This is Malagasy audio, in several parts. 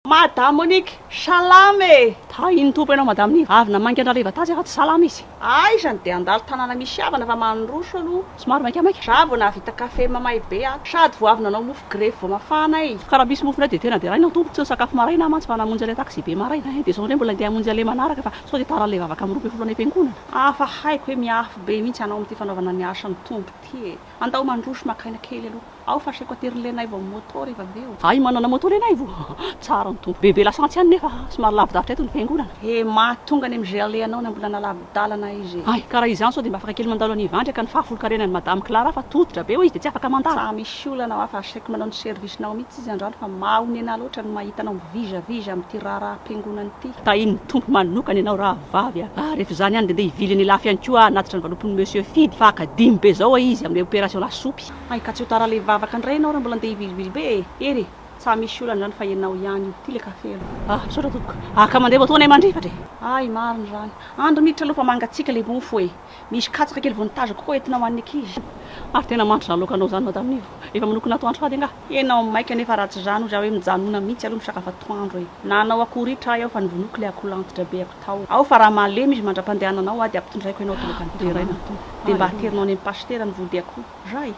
Madame Monique, salama e! Tahin'ny Tompo ianao Madame Niva. Avy namangy an-dRaleva tatsy aho fa tsy salama izy. Aiza no dia handalo tanàna misy havana fa mandroso aloha. Somary maikamaika. Za vao nahavita kafe mamay be ato. Sady vao avy nanao mofo grefy vao mafana e! Ka raha misy mofo indray dia tena deraina ny Tompo. Tsy nisakafo maraina aho mantsy fa namonjy an'ilay taxi be maraina. Dia izao indray mbola andeha hamonjy an'ilay manaraka fa sao dia tara an'ilay vavaka amin'ny 12 any am-piangonana. Ah fa haiko hoe miafy be mihitsy anao amin'ity fanaovana ny asan'ny Tompo ity e! Andao mandroso maka aina kely aloha. Ao fa asaiko aterin'i Lenaivo amin'ny moto rehefa avy eo. Hay manana moto Lenaivo? Tsara ny Tompo. Bebe lasantsy ihany nefa somary lavidavitra eto ny fiangonana. He mahatonga any amin'ny GLE anao na mbola nalavi-dalana izy e. Hay ka raha izany sao dia mba afaka kely mandalo any Ivandry ka ny fahafolonkarenan'i Madame Clara fa tototra be hoy izy dia tsy afaka mandalo. Tsa misy olana hoa fa asaiko manao ny service-nao mihitsy izy androany fa mahonena loatra ny mahita anao mivizavizha amin'ity raharaham-piangonana ity. Tahin'ny Tompo manokana ianao rahavavy a! Ah rehefa izany ihany dia ndeha hivily an'i Ilafy ihany koa aho hanatitra ny valopin'i Monsieur Fidy fa akadimy be izao izy amin'ilay opération lasopy. Hay ka tsy ho tara le vavaka ndray enao raha mbola andeha hivilivily be e! Hery e! Tsa misy olana zany fa enao ihany io. Ty le kafe aloha. Ah misaotra tompoko. Ah ka mandeha moto anay mandrifatra e! Hay marina izany. Andro miditra aloha fa mangatsiaka le mofo e! Misy katsaka kely vonintazo koa entina ho an'ny ankizy. Ary tena mandry izany laokanao izany madame Nivo. Efa manokana atoandro fady angaha? Enao maika nefa raha tsy izany hoy za hoe mijanona mihitsy aloha misakafo atoandro e! Nanao akoho ritra ahy aho fa novonoiko le akoho lantitra be ako tao. Ao fa raha malemy izy mandra-pandehananao aho dia ampitondraiko enao ato laokan'ny tanàna. Dia mba aterinao any amin'ny pasitera ny vody akoho. Zay.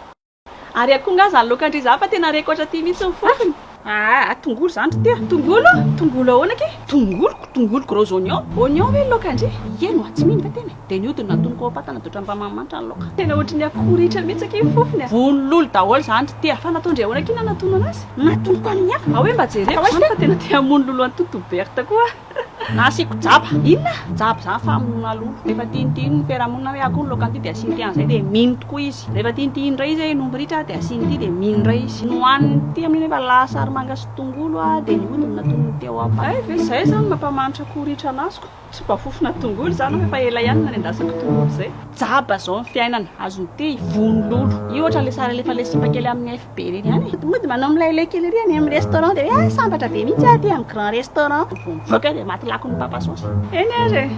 Ary akoho nga zany laoka ndry za fa tena reko ohatra ty mihitsy ny fofony. Aa tongolo zany ry ty a. Tongolo? Tongolo ahoana akia? Tongolo ko tongolo gros oignon. Oignon ve ny laoka ndry? Ie no tsy mino ve tena e. Dia ny hodiny natonoko ao am-patana dia ohatran'ny mba manimanitra ny laoka. Tena ohatry ny akoho ritra mihitsy akia ny fofony a. Vono lolo daholo zany ry ty a. Fa nataondry ahoana akia nanatono anazy? Natonoko amin'ny afo. Ao hoe mba jereko zany fa tena te hamono lolo an'i Toto Berthe koa aho. Nasiako jaba. Inona? Jaba izany famonoana lolo. Rehefa tiantiany ny fiarahamonina hoe akoho ny laoka an'ity dia asiany ity an'izay dia mino tokoa izy. Rehefa tiantiany indray izy hoe nomby ritra dia asiany ity dia mino indray izy. Nohaniny ity amin'iny efa lasa arimanga sy tongolo dia ny hodiny natonony teo am-pa. Hay ve izay izany mampamanitra akoho ritra an'azoko. Tsy mba fofona tongolo izany fa efa ela ihany no nanendasako tongolo izay. Jaba izao ny fiainana. Azon'ity vono lolo. Io ohatran'ilay sary alefan'ilay sipa kely amin'ny FB ireny ihany e. Mody manao milailay kely ery any amin'ny restaurant dia hoe ah sambatra be mihitsy aho aty amin'ny grand restaurant. Vao mivoaka dia maty lakon'ny papa saosy. Eny ary e.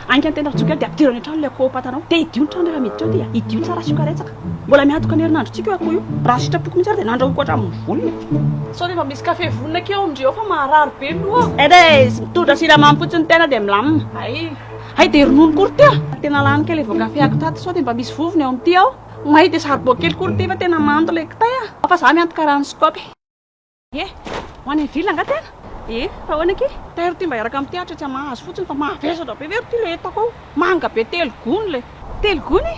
Ainga ny tena fijoko dia ampidiro any an-trano ilay akoho patanao. Dia hidio ny trano rehefa miditra ao dia hidio tsara asio karetsaka. Mbola miantoka ny herinandrontsika io akoho io. Raha sitrapoko mihitsy ary dia nandrahoiko hatramin'ny volony. Sao dia efa misy kafe vonona akia ao amin-dry ao fa maharary be ny lohako. Ede, mitondra siramamy fotsiny ny tena dia milamina. Hay. Hay dia ronono koa ry ty a! Tena lany kely vao kafe ako tato sao dia mba misy vovony ao amin'ity ao. May dia saribao kely koa ry ty fa tena mando ilay kitay a! Fa za miantoka rano sy kaopy. Ye! Ho any ville angaha tena? Ye! Fa ahoana akia? Tairo ty mba hiaraka amin'ity aho tsy mahazo fotsiny fa mavesatra be ve ry ty ilay entako ao? Manga be telo gony ilay. Telo gony?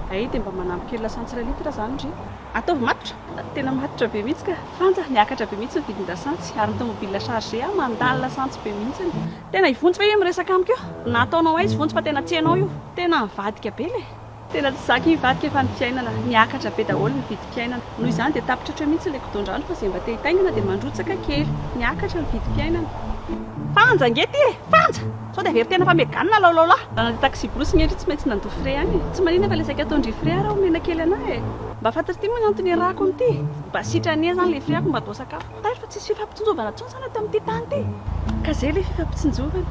Hay dia mba manampy kely lasantsy iray litre zany ndry. Ataovy matotra! Tena matotra be mihitsy ka! Fanja, niakatra be mihitsy ny vidin-dasantsy ary ny tomobile chargé aho mandany lasantsy be mihitsiny. Tena i Vonjy ve io miresaka amiko io? Nataonao aiza Vonjy fa tena tsy ianao io. Tena nivadika be le. Tena tsy zaka hivadika fa ny fiainana. Niakatra be daholo ny vidim-piainana. Noho izany dia tapitra hatreo mihitsy ilay kidon-drano fa izay mba te hitaingina dia mandrotsaka kely. Niakatra ny vidim-piainana. Fanja ange ty e! Fanja! Sao dia very tena fa Megane laolao lahy. Raha nandeha taxi-brousse nge ndry tsy maintsy nandoa frais ihany e. Tsy maninona fa ilay saika ataon-dry frais ary omena kely anah e. Mba fantatr'ity moa ny antony iarahako amin'ity? Mba sitrany anie izany ilay frais-ko mba atao sakafo. Tairo fa tsisy fifampitsinjovana intsony izany ato amin'ity tany ity. Ka izay ilay fifampitsinjovana.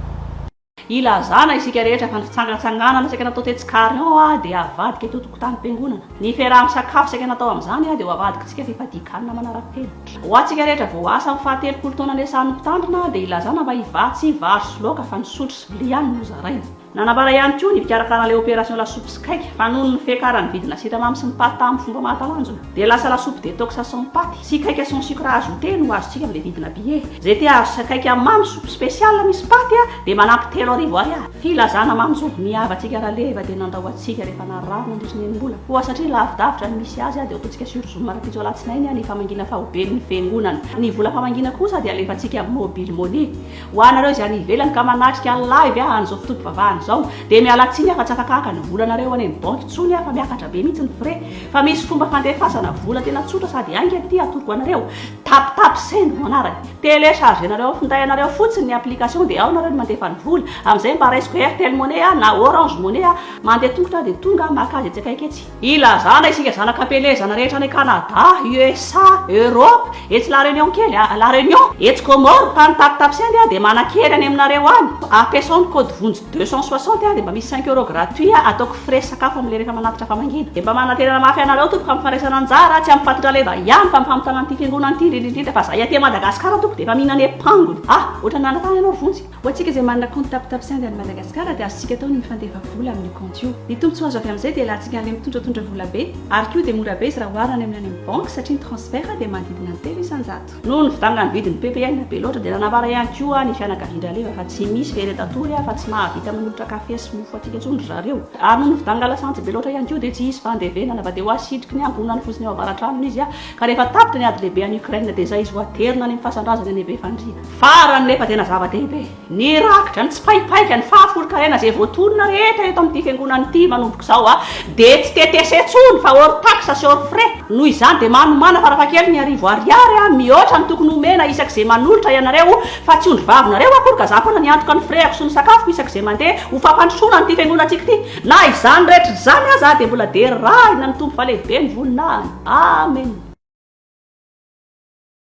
Ilazana isika rehetra fa ny fitsangatsanganana saika natao tetsy Carion dia avadika eto an-tokotanim-piangonana. Ny fiaraha-misakafo saika natao amin'izany dia ho avadikitsika fifadian-kanina manara-penitra. Ho antsika rehetra voaasa amin'ny fahatelopolo taona niasan'ny mpitandrina dia ilazana mba hivatsy vary sy laoka fa ny sotro sy vilia ihany no zaraina. Nanambara ihany koa ny mpikarakara ilay opération lasopy sy cake fa noho ny fiakaran'ny vidina siramamy sy ny paty tamin'ny fomba mahatalanjona dia lasa lasopy detox sans paty sy cake sans sucre ajouté no azontsika amin'ilay vidina billet. Izay te hahazo cake mamy soupe spéciale misy paty dia manampy 3000 ariary. Filazana manjo ny havantsika Raleva dia nandao antsika rehefa narary nandritry ny enim-bolana. Koa satria lavidavitra ny misy azy dia ataontsika sur zoom rahampitso alatsinainy ny famangiana fahoben'ny fiangonana. Ny vola famangiana kosa dia alefantsika amin'ny mobile money. Ho anareo izay any ivelany ka manatrika live an'izao fotoam-pivavahana izao dia miala tsiny aho fa tsy afaka haka ny volanareo any amin'ny banky intsony aho fa miakatra be mihitsy ny frais fa misy fomba fandefasana vola tena tsotra sady haingana ity atoroko anareo tap tap send no anarany télécharger-nareo amin'ny finday anareo fotsiny ny application dia ao nareo no mandefa ny vola amin'izay mba raisiko airtel money aho na orange money aho mandeha tongotra aho dia tonga maka azy etsy akaiky etsy Ilazana isika zanak'ampielezana rehetra any Canada, USA, Europe, etsy La Réunion kely, La Réunion, etsy Comores, tany Tapitapy Send dia manan-kery any aminareo any. Ampiasao ny code vonjy 269. 160 dia mba misy cinq euros gratuit ataoko frais sakafo amin'ilay rehefa manatitra famangiana. Dia mba manantena mafy anareo tompoko amin'ny fandraisana anjara, tsy amin'ny fatin-draleva ihany fa amin'ny famitana an'ity fiangonana ity indrindra indrindra fa zahay aty Madagascar tompoko dia efa mihinana epangony. Ah! Ohatran'ny nangatahana ianao ry Vonjy. Ho antsika izay manana kaonty Taptapsend any Madagasikara dia azontsika atao ny mifandefa vola amin'io kaonty io. Ny tombontsoa azo avy amin'izay dia ialantsika an'ilay mitondratondra vola be ary koa dia mora be izy raha oharina any amin'ny any amin'ny banky satria ny transfert dia manodidina ny 3%. Noho ny fidangan'ny vidin'ny ppn be loatra dia nanambara ihany koa ny fianakavian-dRaleva fa tsy misy feretan-tory fa tsy mahavita manolotra kafe sy mofo antsika intsony ry zareo. Ary noho ny fidangan'ny lasantsy be loatra ihany koa dia tsy hisy fandevenana fa dia ho asitriky ny ankohonany fotsiny ao avaratranony izy ka rehefa tapitra ny ady lehibe any Ukraine dia izay izy ho aterina any amin'ny fasan-drazany any Befandriana. Farany nefa tena zava-dehibe, ny rakitra, ny tsipaipaika, ny fahafolon-karena izay voatonona rehetra eto amin'ity fiangonana ity manomboka izao dia tsy TTC intsony fa hors taxe sy hors frais. Noho izany dia manomàna farafahakeliny 1000 ariary mihoatra ny tokony homena isak'izay manolotra ianareo fa tsy ondry vavinareo akory ka za foana niantoka ny frais-ko sy ny sakafoko isak'izay mandeha ho fampandrosoana an'ity fiangonantsika ity. Na izany rehetra izany aza dia mbola derahina ny Tompo fa lehibe ny voninahiny. Amen.